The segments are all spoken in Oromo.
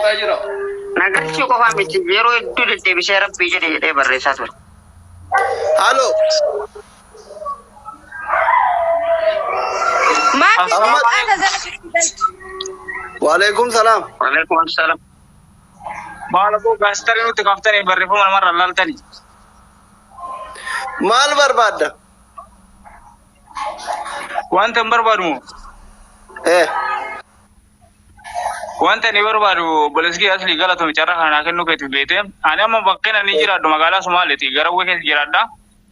Jira. Na galchuu qofaa miti, yeroo hedduu deddeebisee rabbii jedhe jedhee barreessaa ture. Halo. Maaf Ahmad. maqaa jala galchu. Waalaikum salaam. Waalaikum salaam. Maal aboo, gaastarii nutti kaaftanii barreeffama namarra laaltanii. Maal barbaadda? Wanta hin barbaadu moo? Eh. Wanta inni barbaadu, obboleessi asli galatoomi, carraa kana naa kennuu keetiif beekte. Ani amma bakkeen ani jiraadhu magaalaa Somaaliiti. Gara keessa jiraadha.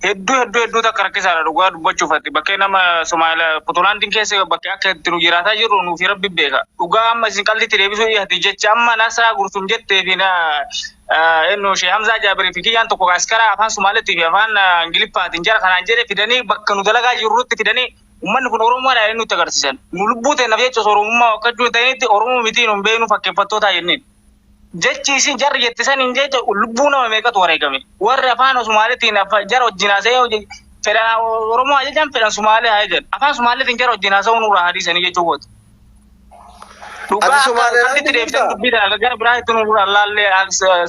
Hedduu hedduu hedduu takka rakkisaadha dhugaa dubbachuuf ati. Bakkee nama Somaaliyaa Puntlaandiin keessa bakkee akka itti nu jiraataa jirru nuufi rabbi beeka. Dhugaa amma isin qallitti deebisuu dhiyaate jecha amma Nasraa Gursum jettee fi eenyu Shee Hamzaa Jaabirii fi kiyyaan tokko askara afaan Somaaliitii fi afaan Ingiliffaatiin jara kanaan jedhe fidanii bakka nu dalagaa jirrutti fidanii uummanni kun Oromoodha jedhanii nutti agarsiisan. Nu lubbuu ta'e naaf jecha osoo Oromummaa wakkachuu ta'initti Oromoo miti nu hin beeknu, fakkeeffattoota jenneen. Jechi isin jarri jette san hin jecha lubbuu nama meeqatu wareegame. Warri afaan Somaaliitiin jara wajjin haasa'ee fedhan Oromoo haa jedhan, fedhan Sumaalee haa jedhan. Afaan Somaaliitiin jara wajjin haasa'uu nurraa hadiisanii jechuu kooti. Dhugaa Ati akka Somaalilaandi qallitti deebisan jirtaa? Dubbii tana gara biraatti nurraa laallee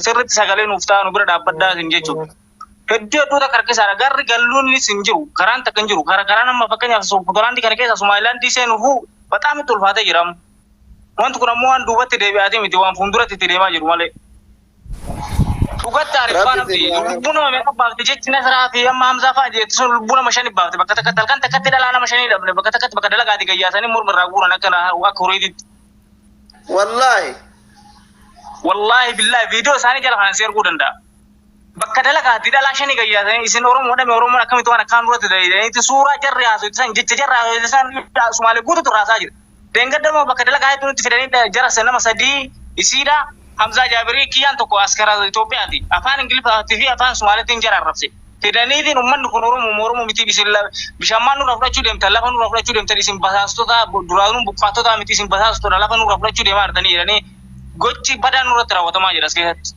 sirriitti sagalee nuuf ta'a, nu bira dhaabbadhaa isin jechuudha. Hedduu hedduu takka rakkisaadha. Garri galluunis hin jiru. Karaan takka hin jiru. Karaan amma fakkeenyaaf Puntlaandii kana keessa Somaalilaandii seenuufuu bataam itti ulfaatee jira amma. Wanti kun ammoo waan duubatti deebi'aatee miti, waan fuulduratti itti deemaa jiru malee. Dhugatti Ariffaan Rabbi abdi isin haa lubbuu nama meeqa baafte jechi Nasraa fi amma Hamzaa fa'a jettu sun lubbuu nama shani baafte. Bakka takkatti halkan takkatti dhalaa nama shanii dhabne, bakka takkatti bakka dalagaati gayyaasanii morma irraa guuran akka horiititti. Wallaahi. Wallaahi billaahi, viidiyoo isaanii jala kanan si erguu danda'a. Bakka dalagaatti dhalaa shanii gayyaasanii isin Oromoo dhame, Oromoon akkamitti waan akkaan duratti dalaganitti suuraa jarri haasoo san, jecha jarri haasoo san Sumaalee guututu raasaa jira. Deengadda immoo bakka dalagaa hedduu nutti fidanii jara nama sadii isiidha. Hamzaa Jaabirii kiyyaan tokko askara Itoophiyaati. Afaan Ingiliffaatii fi afaan Sumaaleetiin jara arrabse. Fidaniitiin uummanni kun Oromoo Oromoo miti, isin bishaan maal nurraa fudhachuu deemtan, lafa nurraa fudhachuu deemtan, isin basaastota duraanuu buqqaatota miti, isin basaastota lafa nurraa fudhachuu deemaa jirtanii jedhanii gochi badaan nurratti raawwatamaa jira as keessatti.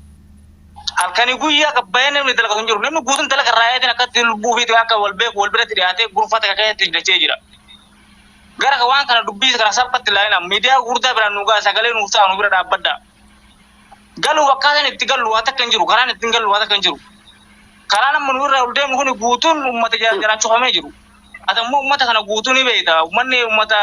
Halkanii guyyaa gabbayee namni dalagatu hin jiru. Namni guutuun dalaga irraa eetiin akkatti lubbuu ofiitiin akka wal beeku wal biratti dhiyaatee gurfata keessatti dachee jira. Gara waan kana dubbii kana salphatti ilaalina. Miidiyaa gurguddaa biraan nu ga'a, sagalee nuuf ta'a, nu bira dhaabbadha. Galuu akkaataan itti gallu waa takka hin jiru. Karaan ittiin gallu waa takka hin jiru. Karaan amma nu irra ol deemu kun guutuun uummata jalaan cufamee jiru. Ati ammoo uummata kana guutuu ni beekta. Uummanni uummata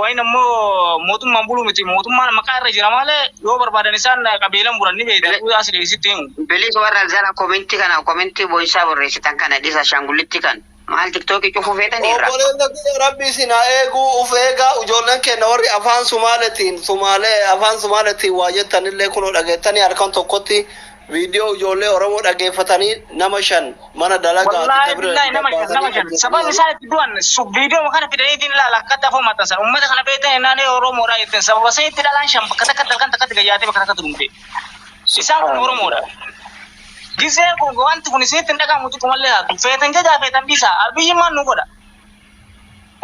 wayin ammoo mootummaan buluu miti. Mootummaan maqaa irra jira malee yoo barbaadan isaan qabeelan buran ni beekta. Dhugaa asii sitti himu. Bilis warra jala komentii kana, komentii boonsaa barreessitan kana dhisa, shangullitti kan maal tiktookii cufuu feetaniirra. Obboleessa kiyya, rabbi isin haa eeguu, uf eegaa. Ijoolleen keenya warri afaan Sumaaletiin, Sumaalee, afaan Sumaaletiin waa jettanillee kunoo dhageettanii halkan tokkotti viidiyoo ijoollee Oromoo dhageeffatanii nama shan mana dalagaati Wallaahi billahi, nama shan, nama shan. Sababni isaan itti du'an viidiyoo kana fidaniitiin ilaala akkatti afoo maxxansan. Uummata kana beektan naannoo Oromoodha jettan, sababa sanitti dhalaan shan bakka takkatti halkan takkatti gayyaatee bakka takkatti dhumte. Isaan kun Oromoodha. Gisee kun wanti kun isinitti hin dhagahamu xiqqoomallee haatu. Feetan jajaa, feetan dhiisa. Abiyyi maal nu godha?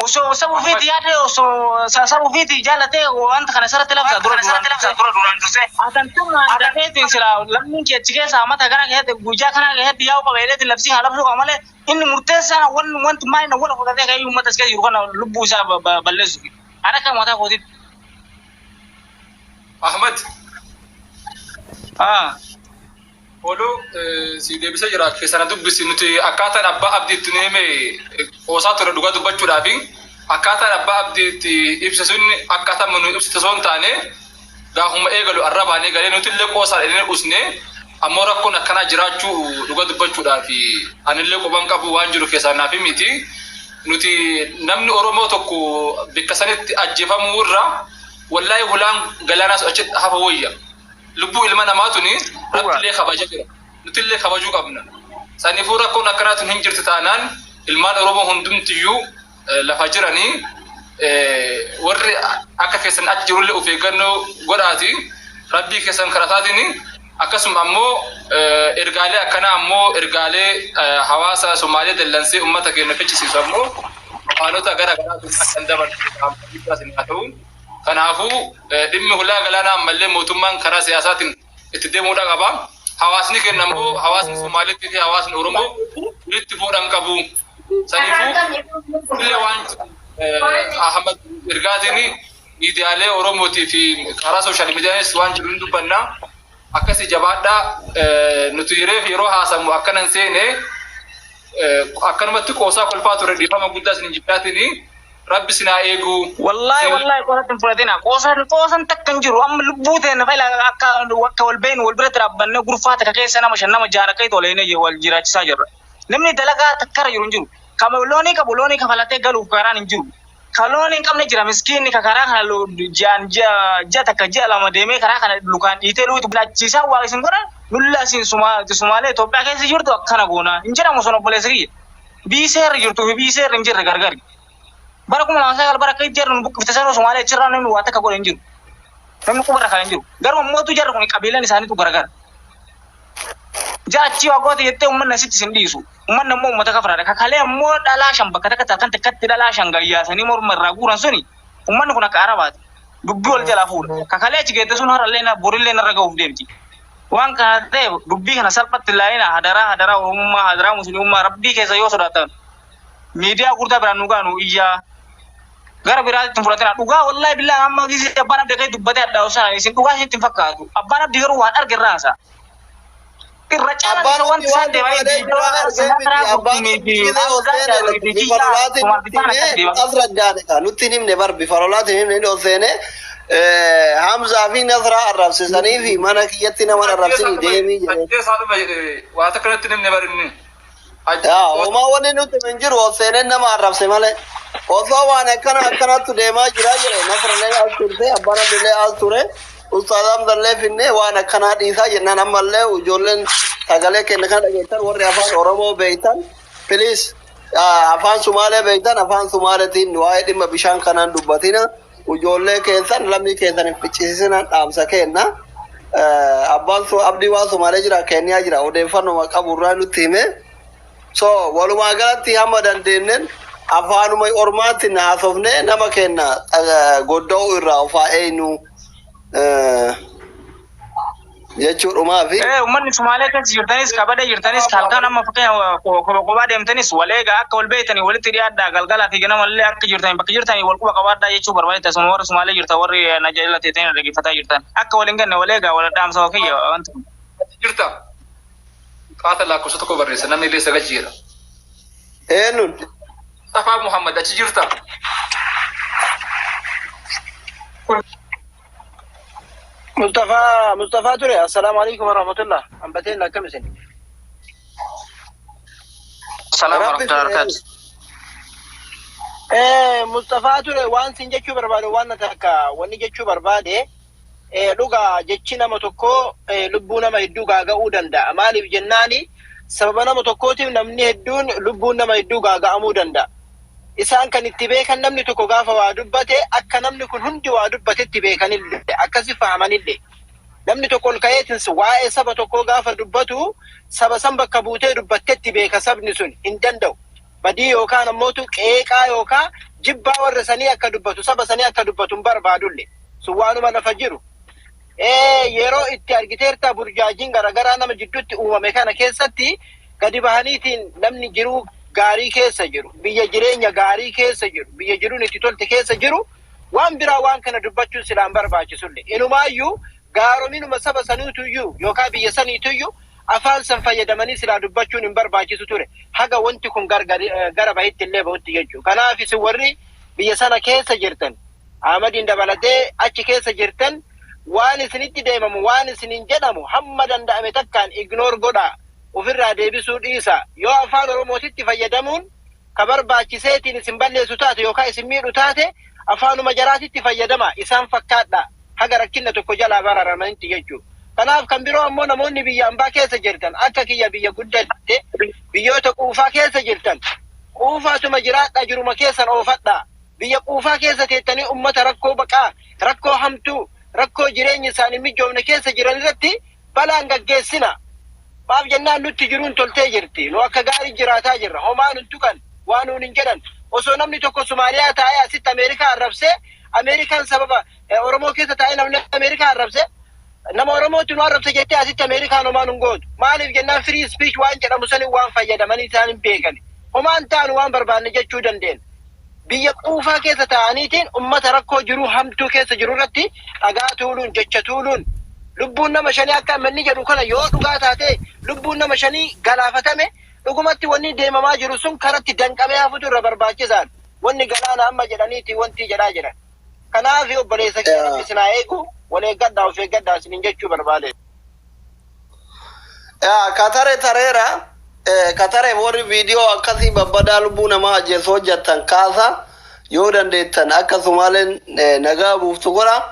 Osoo saba ofiitti yaade, osoo saba ofiitti jaalatee wanta kana sirratti labsa dura duraan dursee. Atantummaan dafeetiin sila lammiin kee achi keessa mata kana keessatti guyyaa kana keessatti yaa'u qaba jedheetiin labsii haa labsuu qaba malee inni murteessaan wanti maal inni wal fudhatee ka'ee uummata as keessa jiru kana lubbuu isaa balleessu. Ana akka mataa kootitti. Ahmad, Ah. Ooluu si deebisee jira keessana dubbisi. Nuti akkaataan abbaa abdiitti nu hime qoosaa ture. Dhugaa dubbachuudhaafi akkaataan abbaa abdiitti ibse sun akkaataa nu ibsite osoo hin taane, gaafuma eegalu arrabaanii galee nuti illee qoosaan illee usne. Ammoo rakkoon akkanaa jiraachuu dhugaa dubbachuudhaafi anillee quban qabu waan jiru keessaa naaf miti. Nuti namni Oromoo tokko bakka sanitti ajjeefamuu irra wallaahi hulaan galaanaas achitti hafa wayya. Lubbuu ilma namaa tuni rabbillee kabaja jira. Nutillee kabajuu qabna. Saniifuu rakkoon akkanaa tun hin jirti taanaan ilmaan Oromoo hundumtiyyuu lafa jiranii warri akka keessan achi jirullee of eeggannoo godhaati. Rabbii keessan kadhataatiin akkasuma ammoo ergaalee akkanaa ammoo ergaalee hawaasa Somaalee dallansee uummata keenya fichisiisu ammoo afaanota gara garaatiin akka hin dabarre haa ta'u. Kanaafuu dhimmi hulaa galaanaa ammallee mootummaan karaa siyaasaatiin itti deemuudha qaba. Hawaasni keenya ammoo hawaasni Somaaliitii fi hawaasni Oromoo walitti fuudhan qabu. Saniifuu illee waan Ahmad ergaatiin Miidiyaalee Oromootii fi karaa social miidiyaanis waan jiru hin dubbanna. Akkasii jabaadhaa. Nuti hireef yeroo haasamu akkana hin seene, akkanumatti qoosaa kolfaa ture. Dhiifama guddaa isin jibbaatiin. Rabbi sinaa eegu. Wallahi wallahi, qoosatti hin fudhatina. Qoosan qoosan takka hin jiru. Amma lubbuu teenya fayila akka wal beenu, wal biratti dhaabbannee, gurfaa takka keessa nama shan, nama jaha akka tolee wal jiraachisaa jirra. Namni dalagaa takkarra jiru hin jiru. Kama loonii qabu loonii kafalatee galuuf karaan hin jiru. Ka loonii hin qabne jira, miskiinni ka karaa kana ji'aan ji'a takka, ji'a 2 deemee karaa kana lukaan dhiitee luutu achiisaa waa isin godhan. Nulla isin Sumaalee Itoophiyaa keessa jirtu akkana goona hin jedhamu sun, obboleessa kiyya. Biyyi seerri jirtuu fi biyyi seerri hin jirre gargari. Bara 2009 bara akka jarri nu buqqifte sana Sumaalee achirraa namni waa takka godhe hin jiru. Namni quba kan hin jiru. Garuu ammootu jarri kun qabiilaan isaaniitu gargar. Jaachi waa goote jettee uummanni asitti isin dhiisu. Uummanni ammoo uummata kafraadha. Kakalee ammoo dhalaa shan bakka takka kan takkatti dhalaa shan gayyaasanii morma irraa guuran suni, uummanni kun akka Arabaati. Dubbii wal jalaa fuudha. Kakalee achi geette sun har'allee borillee narra gahuuf deemti. Waan kana ta'eef dubbii kana salphatti ilaalina. Hadaraa, hadaraa Oromummaa, hadaraa Musliimummaa, Rabbii keessa yoo sodaatan miidiyaa gurguddaa biraan nu gaanu iyyaa gara biraatti hin fudhatina. Dhugaa, wallahi billahi, amma gisee abbaan abdii akka dubbatee adda osoo isin dhugaa isinitti hin fakkaatu. Abbaan abdii garuu waan arge irraa haasa'a. Irra caalaan Abbaan isa wanti abdii isaan waan deemaa dubbatee jira argee miti. Abbaan abdii ol seene bifa lolaatiin nutti himee as raggaane ka nutti hin himne bar, bifa lolaatiin himne. Inni ol seene Hamzaa fi Nasraa arrabsisanii fi mana kiyyatti nama arrabsini deemii jedhee. Ajjeesaa dhufe jedhe, waa takka natti hin himne bar inni. Yaa homaa wanni nutti hin jiru, ol seenee nama arrabse malee. Osoo waan akkana akkanattu deemaa jira jedhe, Nasrallee as turte, abbaan abdillee as ture. Ustaaz Hamzallee finnee waan akkanaa dhiisaa jennaan. Ammallee ijoolleen sagalee kenna kana dhageettan, warri afaan Oromoo beektan, please, afaan Sumaalee beektan afaan Sumaaleetiin waa'ee dhimma bishaan kanaan dubbatina. Ijoollee keessan, lammii keessan hin ficcisiisinaan dhaamsa kenna. Abbaan abdii waan Sumaalee jira, Keeniyaa jira, odeeffannoo qabu irraa nutti hime. So walumaa galatti hamma dandeenyen afaanuma ormaatiin haasofnee nama kenna godda'uu irraa of haa eenyu jechuudhumaa fi Uummanni Sumaalee keessa jirtanis, kabada jirtanis, halkan amma fakkeenya kophaa kophaa deemtanis wal eegaa, akka wal beektanii walitti dhiyaadhaa, galgalaa fi ganamallee akka jirtanii bakka jirtanii wal quba qabaadhaa jechuu barbaade. Tasuma warri Sumaalee jirtan, warri na jala teetanii dhaggeeffataa jirtan, akka wal hin ganne wal eegaa, wal dhaamsa kiyya wanti kun. Jirta. Qaata lakkoofsa tokko barreessa, namni illee sagal jedha. Eenyuun? Safaa Muhammad, achi jirta. Mustafa, Mustafa ture. Assalamu alaikum warahmatullah. Ambateen, akkam isin? Salaam Rabbi warahmatullahi wabarakatuh. Mustafa ture, waan sin jechuu barbaade, waan takka wanni jechuu barbaade, dhugaa jechi nama tokko lubbuu nama hedduu gaaga'uu danda'a. Maaliif jennaani, sababa nama tokkootiif namni hedduun, lubbuun nama hedduu gaaga'amuu danda'a. Isaan kan itti beekan, namni tokko gaafa waa dubbate akka namni kun hundi waa dubbatetti beekanillee akkasi fahamanillee. Namni tokko ol ka'eetiin waa'ee saba tokkoo gaafa dubbatu saba san bakka buutee dubbattetti beeka sabni sun hin danda'u. Badii yookaan ammootu qeeqaa yookaan jibbaa warra sanii akka dubbatu, saba sanii akka dubbatu hin barbaadulle. Sun waanuma lafa jiru. Yeroo itti argiteerta, burjaajiin garaagaraa nama jidduutti uumame kana keessatti gadi bahaniitiin namni jiruu gaarii keessa jiru, biyya jireenya gaarii keessa jiru, biyya jiruun itti tolte keessa jiru, waan biraa waan kana dubbachuun silaan barbaachisulle. Inumaayyuu gaarominuma saba saniituyyuu yookaan biyya saniituyyuu afaan san fayyadamanii silaa dubbachuun hin barbaachisu ture. Haga wanti kun gara bahitti illee bahutti jechuudha. Kanaaf isin warri biyya sana keessa jirtan, Ahmadiin dabalatee achi keessa jirtan, waan isinitti deemamu, waan isiniin jedhamu hamma danda'ame takkaan ignore godhaa, ofirraa deebisuu dhiisa. Yoo afaan Oromootitti fayyadamuun ka barbaachiseetiin isin balleessu taate yookaan isin miidhu taate, afaanuma jaraatitti fayyadama, isaan fakkaadha, haga rakkinna tokko jalaa bararamanitti jechuudha. Kanaaf kan biroo ammoo namoonni biyya ambaa keessa jirtan, akka kiyya biyya guddatte, biyyoota quufaa keessa jirtan, quufaatuma jiraadha, jiruma keessan oofadha. Biyya quufaa keessa teettanii ummata rakkoo baqaa, rakkoo hamtuu, rakkoo jireenya isaanii mijoofne keessa jiran irratti balaan gaggeessina. Maaf jennaan, nutti jiruun toltee jirti. Nu akka gaarii jiraataa jirra. Homaa nun tuqan, waa nuun hin jedhan. Osoo namni tokko Somaaliyaa taa'ee asitti Ameerikaa arrabsee, Ameerikaan sababa Oromoo keessa taa'ee namni Ameerikaa arrabsee, nama Oromootti nu arrabse jettee asitti Ameerikaan homaa nun gootu. Maaliif jennaan, free speech waan jedhamu sanii waan fayyadamanii isaan hin beekan. Homaan taanu, waan barbaanne jechuu dandeenya. Biyya quufaa keessa taa'aniitiin ummata rakkoo jiru hamtuu keessa jiru irratti dhagaa tuuluun, jecha tuuluun, lubbuun nama shanii akka manni jedhu kana yoo dhugaa taate, lubbuun nama shanii galaafatame, dhugumatti wanni deemamaa jiru sun karatti danqamee hafutu irra barbaachisaadha. Wanni galaana amma jedhaniiti wanti jedhaa jiran. Kanaaf obboleessa kee Rabbi isin haa eegu, wal eeggadhaa, of eeggadhaa isiniin jechuu barbaade. Katare tareera, katare warri viidiyoo akkasii babbadaa lubbuu namaa ajjeesu hojjettan kaasa. Yoo dandeettan akka Sumaaleen nagaa buuftu godha.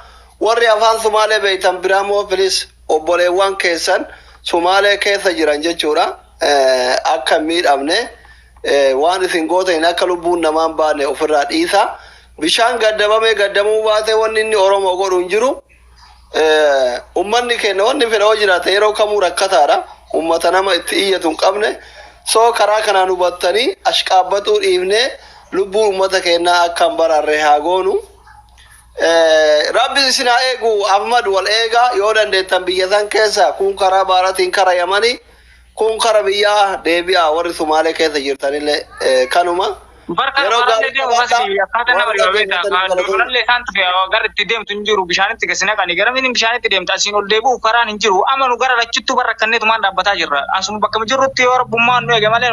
Warri afaan Sumaalee beektan biraamoo, please, obboleewwan keessan Sumaalee keessa jiran jechuudha, akka hin miidhamne, waan isin gootan akka lubbuun namaa hin baane ofirraa dhiisa. Bishaan gaddabamee gaddamuu baate wanni inni Oromoo godhu hin jiru. Ummanni keenya wanni fedha hoo jiraate yeroo kamuu rakkataadha. Ummata nama itti iyyatu hin qabne. So karaa kanaan hubattanii ashqaabbaxuu dhiifnee lubbuu ummata keenyaa akka hin baraarre haa goonu. Rabbi isin haa eegu. Ahmad, wal eegaa. Yoo dandeettan biyya san keessa kun karaa baaratiin kara Yamanii, kun kara biyyaa deebi'aa. Warri Sumaalee keessa jirtanillee kanuma. Barka Yeroo barallee gaarii deemu qabaadhaa. kasi akkaataa nama Waan riba beektaa. dhaggeeffataniif galatoomna. Durallee isaan tufe gara itti deemtu hin jiru, bishaanitti gasi naqani, gara mini bishaanitti deemta, asiin ol deebi'uuf karaan hin jiru. Amma nu gara lachittuu barra kanneetumaan dhaabbataa jirra. Asuma bakka jirrutti yoo rabbummaan nu eege malee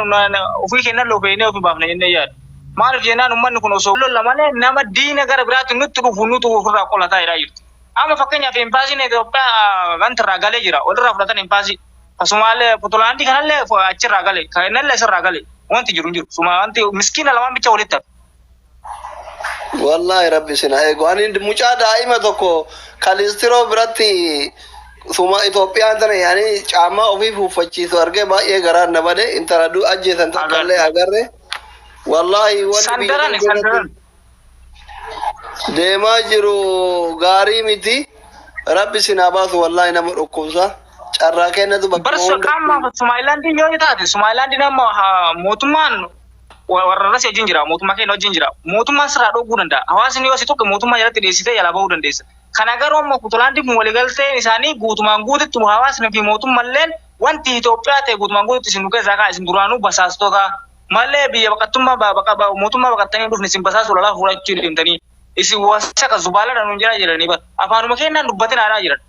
ofii keenya loofeenee ofii baafna jennee yaadu. Maaliif jennaan, uummanni kun osoo lolla malee nama diina gara biraatti nutti dhufu nutu ofirraa qolataa jedhaa jirti. Amma fakkeenyaaf embaasiin Itoophiyaa wanti irraa galee jira, walirraa fudhatan embaasii. Kasumaallee Puntlaandii kanallee achirraa gale, kanallee asirraa gale, wanti jiru hin jiru. Suma wanti miskiina lamaan bicha walitti hafe. Wallahi Rabbi isin haa eegu. Ani mucaa daa'ima tokko kalistiroo biratti suma Itoophiyaan tana yaani caammaa ofii fuuffachiisu argee baay'ee garaan na bade. Intala du ajjeesan takka illee agarre. Wallahi wanni biyya Sandaran san keessatti sandaran. deemaa jiru gaarii miti. Rabbi isin haa baasu. Wallahi nama dhukkubsa. Carraa kennatu bakka Barso hundatti. qaama Somalilaandiin yoo taate, Somalilaandiin amma mootummaan warra rasii wajjin jira, mootummaa keenya wajjin jira. Mootummaan sirraa dhoguu danda'a. Hawaasni yoo si tuqe mootummaa jalatti dhiyeessitee jalaa bahuu dandeessa. Kana garuu amma Puntlaandiin kun waliigalteen isaanii guutumaan guututti hawaasni fi mootummalleen wanti Itoophiyaa ta'e guutumaan guututti isin nu keessaa kaa, isin duraanuu basaastota malee biyya baqattummaa mootummaa baqattanii hin dhufne, isin basaasuu lalaa fudhachuu deemtanii isin wasaka zubaaladha nuun jedhaa jiranii bara afaanuma kennaan dubbatinaadhaa jiran.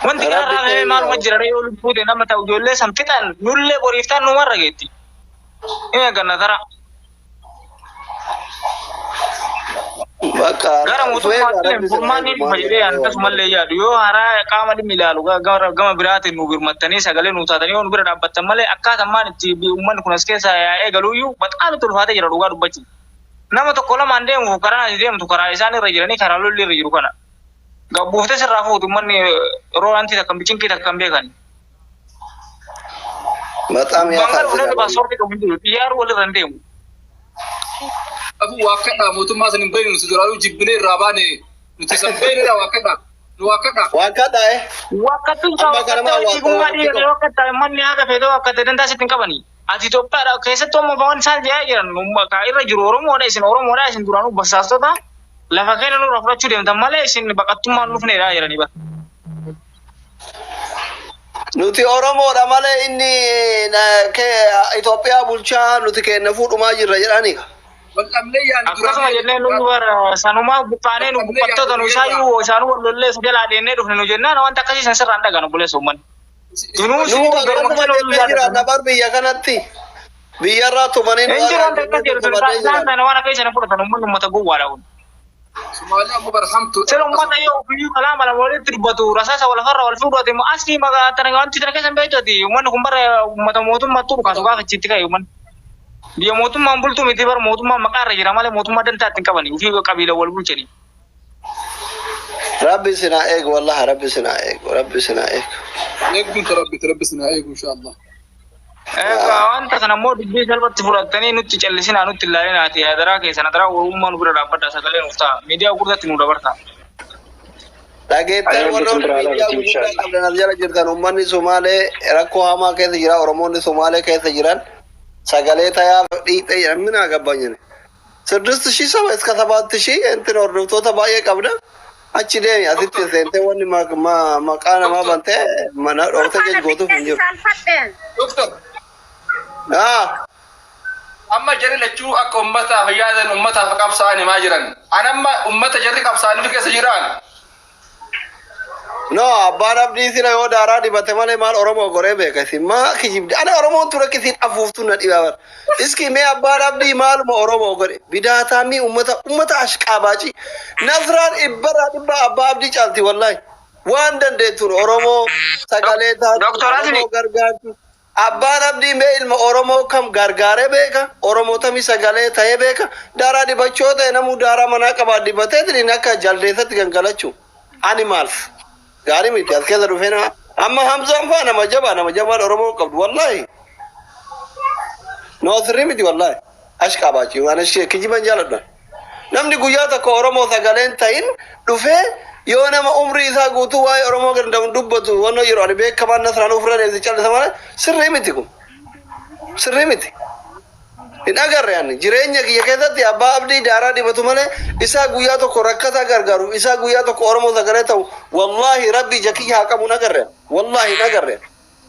Wanti Rabbi kanarraa keenya. maaluma jira yoo lubbuu ta'e nama ta'u ijoollee san fixan nullee boriiftaan numarra geetti. Inni eegganna tara. Bakka Gara mootummaatti Rabbi isin haa furmaanni eegu. dhufa jedhee akkasumallee yaadu, yoo haraa qaama dhimmi ilaalu gama biraatiin nu birmattanii sagalee nu taatanii yoo nu bira dhaabbattan malee, akkaataan maan itti uummanni kun as keessa yaa'ee galuuyyuu baxaamitti itti ulfaatee jira dhugaa dubbachuuf. Nama tokko lamaan deemuuf karaan ati deemtu karaa isaan irra jiranii, karaa lolli irra jiru kana. Gabbuuftee sirraa fuutu uummanni roorantii takka bicinqii takka hin beekan. Baxaam Bangal walirra yaa paaspoortii qabu hin jiru, xiyyaarri walirra hin deemu. Abu waakkadha, mootummaa san hin beeknu, nuti duraanuu jibbinee irraa baane, nuti san beeknedha, waakkadha. Nu waakkadha. Waan kadhaa. Wakkatti Amma kana maal wakkatti dhiigummaa waan dhiiga wakkatti manni haga feetee wakkatti dantaa sitti hin qabani. Ati Itoophiyaadha keessattuu amma waan isaan jedhaa jiran ka irra jiru Oromoodha, isin Oromoodha, isin duraanuu basaastota, lafa keenya nurraa fudhachuu deemtan malee isin baqattummaan dhufneedha jedhanii bara. Nuti Oromoodha malee inni Itoophiyaa bulchaa nuti kenna fuudhumaa jirra jedhani. Walqabnee yaani. Akkasuma jennee nu bara sanumaa buqqaanee nu buqqattoota nu isaayyuu isaanuu wal lollee jalaa deemnee dhufne nu jennaan, wanta akkasii san sirraan dhagaan obboleessa uummanni. Dunuu Nu sitti garuma akkasuma kana jennee jira nabar biyya kanatti. Biyyarraa tumanii nu Hin jiru wanta akkas jedhu isaan sana waan akka isaan fudhatan, uummanni uummata gowwaadha kun. Somaaliyaa ammoo bara hamtu. Sila uummata yoo ofiiyyuu kalaama lama walitti dubbatu rasaasa wal farra wal fuudhate immoo asii maqaa tana wanti tana keessa hin beektu ati, uummanni kun bara uummata mootummaatti dhukaasu gaafa achitti ka'e uummanni. Biyya mootummaan bultu miti bara, mootummaan maqaa irra jira malee mootummaa dantaa ittiin qabani ofii qabiila wal bulchanii. Rabbi sinaa eegu, wallahi Rabbi sinaa eegu, Rabbi sinaa eegu. Eegduun Rabbi, Rabbi sinaa eegu inshallah. Egaa wanta kana immoo dubbii salphatti fudhattanii nutti callisinaa, nutti ilaalinaati, adaraa keessan, adaraa warummaa nu bira dhaabbadha, sagalee nuuf ta'a, miidiyaa gurguddaatti nu dabarta. Dhageettan Ayyaanni warroonni sun biraa miidiyaa laata gurguddaa inshallah. qabdan as jala jirtan, uummanni Sumaalee rakkoo hamaa keessa jira, Oromoonni Sumaalee keessa jiran sagalee tayaa dhiixee jedhan minaa gabbaanyine. ስድስት ሺህ ሰው እስከ 7,000 እንትን hordoftoota baay'ee qabda. Achi deemi, asitti seentee wanni maqaa namaa bantee mana dhoortee jechi gootuuf hin jiru. Doktor. Ah, Amma jarri lachuu akka ummataaf yaadan, ummataaf qabsaa'an himaa jiran. An amma ummata jarri qabsaa'anii keessa jiran. No, abbaan abdii sila yoo daaraa dibate malee maal Oromoo goree beeka isin maa kijibdi. Ana Oromoon ture isin afuuftu na dhibaa bara. Iski mee abbaan abdii maaluma Oromoo godhe bidaataamii ummata ummata ashqaabaaci. Nasraan dhibbarraa dhibba abbaa abdii caalti wallahi. Waan dandeettuun Oromoo sagalee taatu Doktor Asli. Oromoo gargaartu. Abbaan abdii mee ilma Oromoo kam gargaaree beeka? Oromoo tamii sagalee ta'ee beeka? Daaraa dibachoo ta'e namuu daaraa manaa qabaa dibatee tiriin akka jaldeessatti gangalachuu. Animals. Gaarii miti as keessa dhufee nama. Amma Hamzaan faa nama jabaa, nama jabaan Oromoo qabdu wallahi. No, sirrii miti wallahi. Ashqaabaachi waan ishee kijiban jaaladha. Namni guyyaa tokko Oromoo sagaleen ta'in dhufee yoo nama umrii isaa guutuu waa'ee Oromoo danda'u dubbatu waan yeroo ani beekamaan Nasraan ofirra deemsi callisa malee sirrii miti kun. Sirrii miti. Hin agarre ani jireenya kiyya keessatti abbaa abdii daaraa dibatu malee isaa guyyaa tokko rakkataa gargaaru, isaa guyyaa tokko Oromoo sagalee ta'u, wallahi rabbi ija kiyya haa qabu hin agarre, wallahi hin agarre.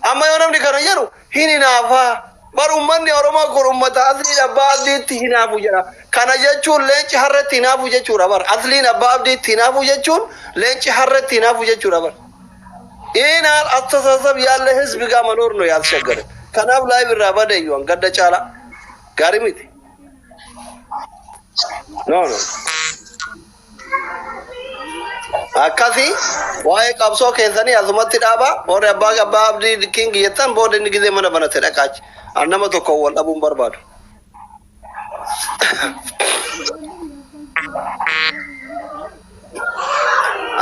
Amma yoo namni kana jedhu hin hinaafaa. Bar ummanni Oromoo kun ummata asliin abbaa abdiitti hinaafu jedha. Kana jechuun leenci harretti hinaafu jechuudha bar. Asliin abbaa abdiitti hinaafu jechuun leenci harretti hinaafu jechuudha bar. ይህን ያህል አስተሳሰብ ያለ ህዝብ ጋር መኖር ነው ያስቸገረ። Kanaaf live irraa badeeyyu gadda caala gaarii miti. No, no. Akkasi waa'ee qabsoo keessanii asumatti dhaaba. Warri abbaa abdii king jettan booda inni gizee mana banate dhaqaachi. An nama tokko wal dhabuun barbaadu.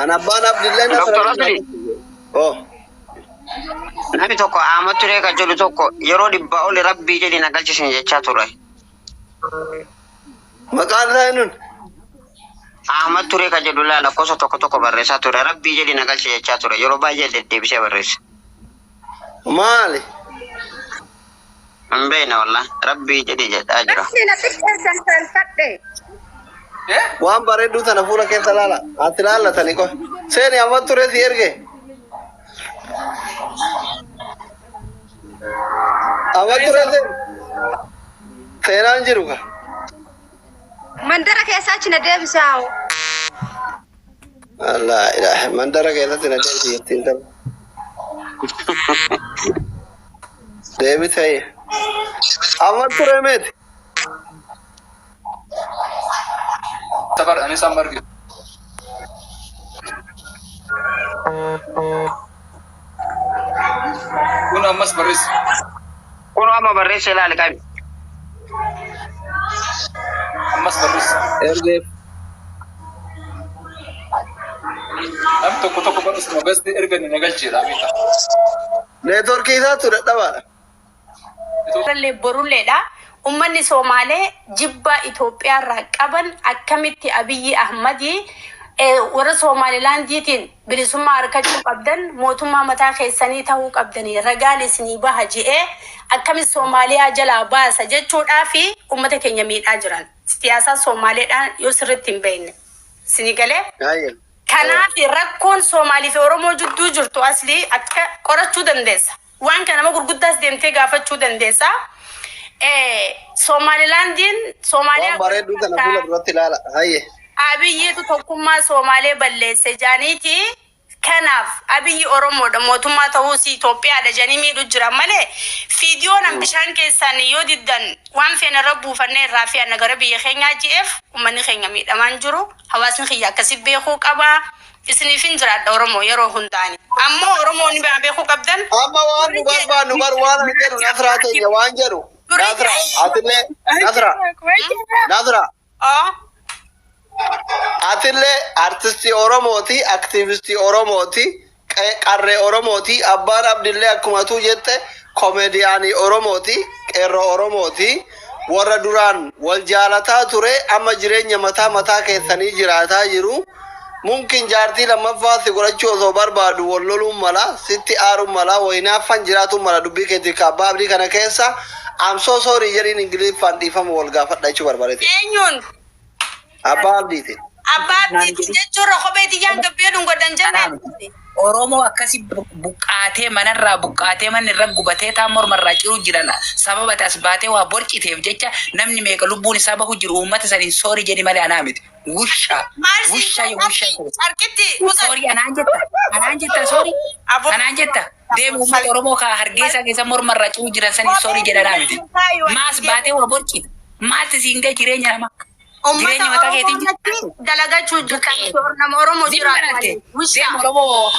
An abbaan abdillee Dr. Asli. Oh. Namni tokko Ahmad Turee kan jedhu tokko yeroo dhibbaa oli rabbii jedhi na galchisin jechaa ture. Maqaan isaa eenyuun? Ahmad Turee kan jedhu laa lakkoofsa tokko tokko barreessaa ture. Rabbii jedhi na galchi jechaa ture. Yeroo baay'ee deddeebisee barreessa. Maali? Hin beekne wallah. Rabbii jedhi jedhaa jira. Nafsi na xiqqeessan saalfadhe. Eh? Waan bareedduu tana fuula keessa laala. Ati laallatani qofa. Seeni amma ture si erge. Amma ture seeni. Seenaan jiru ka. Mandara keessaa achi na deebisaa. Allah ilaha mandara keessatti na deebisi jettiin ta'u. Deebisee. Amma ture meeti. Safar anis amma arge. Kun ammas barreessi. Kun amma barreessa ilaali qabi. Ammas barreessi. Ergeef. Namni tokko tokko barreessu magasti erga ni nagalcheedha beekta. Neetworkii isaatu dadhabaadha. Illee borulleedha. Uummanni Somaalee jibba Itoophiyaa irraa qaban akkamitti Abiyyi Ahmadii warra Somaalilaandiitiin bilisummaa harkachuu qabdan, mootummaa mataa keessanii ta'uu qabdanii ragaan isinii baha je'ee akkamitti Somaaliyaa jalaa baasa jechuudhaa fi uummata keenya miidhaa jiran. Siyaasaa Somaaleedhaan yoo sirriitti hin beekne. Isinii galee? Haayye. Kanaaf rakkoon Somaalii fi Oromoo jidduu jirtu asli akka qorachuu dandeessa. Waan kana nama gurguddaas deemtee gaafachuu dandeessa. Somaalilaandiin Somaaliyaa Waan bareedduu tana fuula duratti ilaala. Haayye. Abiyyiitu tokkummaa Somaalee balleesse jaaniiti. Kanaaf Abiyyi Oromoodha, mootummaa ta'uus Itoophiyaadha jedhanii miidhu jira malee fiidiyoon an bishaan keessaan yoo diddan waan feene irra buufannee irraa fe'anna gara biyya keenyaa ji'eef uummanni keenya miidhamaan jiru. Hawaasni kiyya akkasi beekuu qaba. Isiniif hin jiraadha Oromoo yeroo hundaani. Ammoo Oromoon beekuu qabdan. Amma waan nu barbaannu bar waan ani jedhu Nasraa teenya waan jedhu. Nasra atillee Nasra Nasra Oh. atillee artistii Oromooti, aktiivistii Oromooti, qarree Oromooti, abbaan Abdillee akkuma tuu jette komeediyaanii Oromooti, qeerroo Oromooti. Warra duraan wal jaalataa ture amma jireenya mataa mataa keessanii jiraataa jiru. Mumkin jaartii lammaffaa si godhachuu osoo barbaadu wal loluun mala, sitti aaruun mala, wayinaaffan jiraatuun mala dubbii keetii ka abbaa abdii kana keessa I'm so sorry jedhiin Ingiliffaan dhiifama wal gaafadha jechuu barbaadeeti. Eenyuun? Abbaa abdiiti. Abbaa abdiiti jechuurra kophee tiyyaan gabbee dhungodhan jenne. Oromoo akkasi buqqaatee manarraa buqqaatee manni irra gubatee taan mormarraa ciru jiran sababa ati as baatee waa borciteef jecha namni meeqa lubbuun isaa bahu jiru uummata saniin sorry jedhi malee anaa miti. Wusha. Maal siin Wusha wusha. Carqitti. Sorry anaan jetta. Anaan jetta sorry. Anaan jetta. Deemu uummata Oromoo kaa Hargeysaa keessa mormarraa ciru jiran saniin sorry jedha anaa miti. Maas baatee waa borcita. Maalti siin gahe jireenya namaa? Uummata Jireenya mataa Oromoo keetiin irratti dalagachuu jirtan nama Oromoo Zim jiraatu baratte. malee. Wisha. Deem Oromoo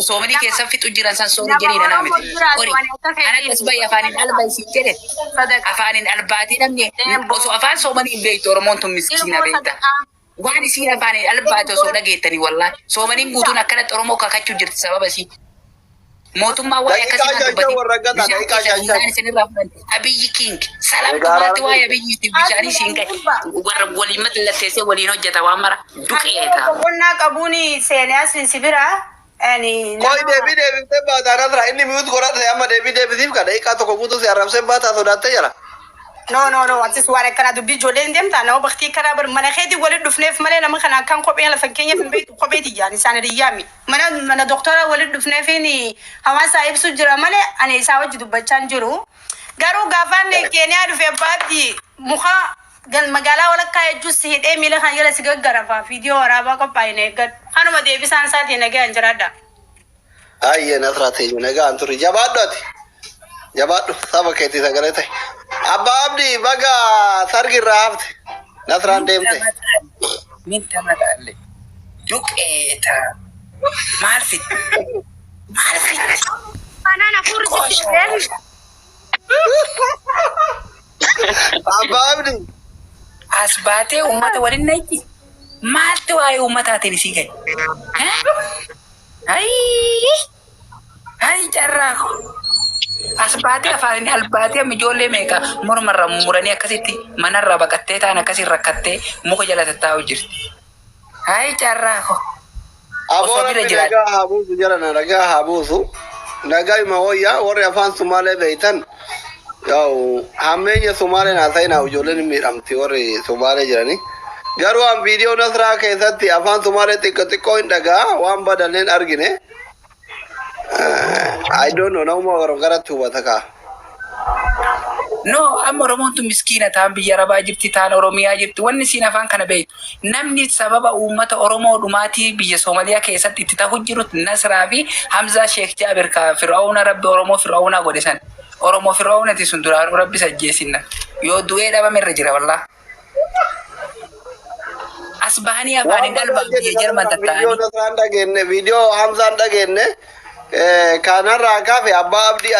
Soomalii keessa fixu jiran san sorry Nama jedhiin anaa Oromoo miti. jiraatu Sorry. ani akka Anatti keetiin. as bahi afaaniin alba isiin jedhe. Sadaqa. Afaaniin albaatii namni Deem osoo afaan Soomalii hin beektu Oromoon tun miskiina Ilmoo beekta. sadaqaa. Waan isiin afaaniin albaate osoo dhageettanii wallaahi. Soomaliin guutuun akkanatti Oromoo kakachuu jirti sababa isii. Mootummaa waa'ee Daqiiqaa akkasii 5 dubbatin. Warra gata Bishaan daqiiqaa keessa 5 5. humnaan isinirraa fudhan. Abiyyi king. Salaamtu Egaa maati waa'ee Abiyyiitiif bishaanii siin gahe. Warra waliin mallatteessee waliin hojjeta waan mara. Duqeeta. Boqonnaa qabuun seenee asiin si bira. Ani Koi nama deebii deebiftee baataa Nasra inni mute godhate amma deebii deebisiif ka daqiiqaa tokko guutuu si arrabsee baataa sodaattee jira. No, no, no, atis waan akkana dubbii ijoollee hin deemtaa nama baktii karaa bar mana keetii walitti dhufneef malee nama kana akkan kophee lafa keenyaaf hin beektu kopheeti jaan isaan hiriyyaami. Mana doktora walitti dhufneefiin hawaasa ibsu jira malee ani isaa wajji dubbachaa hin jiru. Garuu gaafaan Keeniyaa dhufe abbaatti muka magaalaa walakkaa jechuun si hidhee miila kan jala si gaggarafa viidiyoo waraabaa qophaa'e eeggadhu. Kanuma deebisaan isaatiin nagaan jiraadha. Ayyee Nasraa teenyu nagaan turi jabaadhu ati. Jabaadhu saba keetii sagalee ta'e. Abbaa Abdii baga sargi irraa hafte. Nasraan deemte. Min tamataalle. Duqeeta. Maal fitti? Maal fitti? Anaan hafuurri sitti deemi. Abbaa Abdii. As baatee uummata waliin nayti. Maaltu waa'ee uummataatiin isii gahe? Ayii! Ayi carraa ko. As baatee afaaniin albaatee amma ijoollee meeqa mormarra muranii akkasitti manarraa baqattee ta'an akkasiin rakkattee muka jala tattaa'u jirti. Ayi carraa ko. Aboo Osoo bira Rabbi jiraate. nagaa haa buusu jedhana nagaa haa buusu. Nagaa hima wayyaa warri afaan Sumaalee beeytan yaa'u hammeenya Sumaalee naa ta'inaa ijoolleen hin miidhamti warri Sumaalee jiranii. Garuu an viidiyoo Nasraa keessatti afaan Sumaalee xiqqoo xiqqoo hin dhagaa waan badalleen argine. I don't know nama garatti hubata kaa. No, amma Oromoon tun miskiina ta'an biyya Arabaa jirti, ta'an Oromiyaa jirti. Wanni isiin afaan kana beektu. Namni sababa uummata Oromoo dhumaatii biyya Soomaliyaa keessatti itti ta'u jiru Nasraa fi Hamzaa Sheekh Jaabir ka Fir'auna Rabbi Oromoo Fir'auna godhe san. Oromoo Fir'aunati sun duraanuu Rabbi sajjeesinna. Yoo du'ee dhabame irra jira wallaa. As bahanii Waan afaaniin badaa albaa jedhe biyya Jarman Nasraan viidiyoo tatta'anii. Nasraan dhageenye viidiyoo Hamzaan dhageenye kanarraa kafe abbaa Abdii.